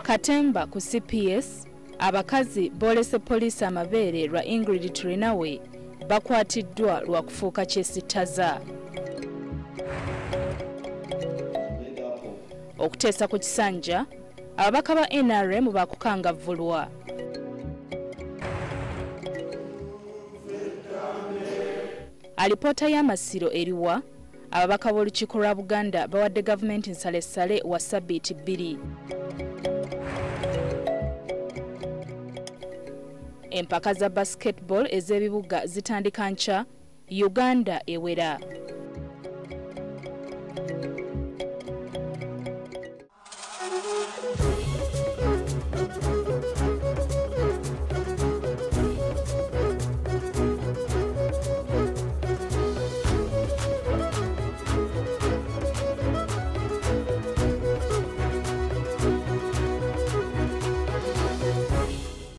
Katemba ku CPS, abakazi boolese poliisi amabeere lwa Ingrid Turinawe bakwatiddwa lwa kufuuka kyesittaza. Okuteesa ku kisanja, ababaka ba NRM bakukangavvulwa. Alipoota y'amasiro eriwa, ababaka b'olukiiko lwa Buganda bawadde gavumenti nsalessale wa sabbiiti 2. Empaka za basketball ez'ebibuga zitandika nkya, Uganda ewera.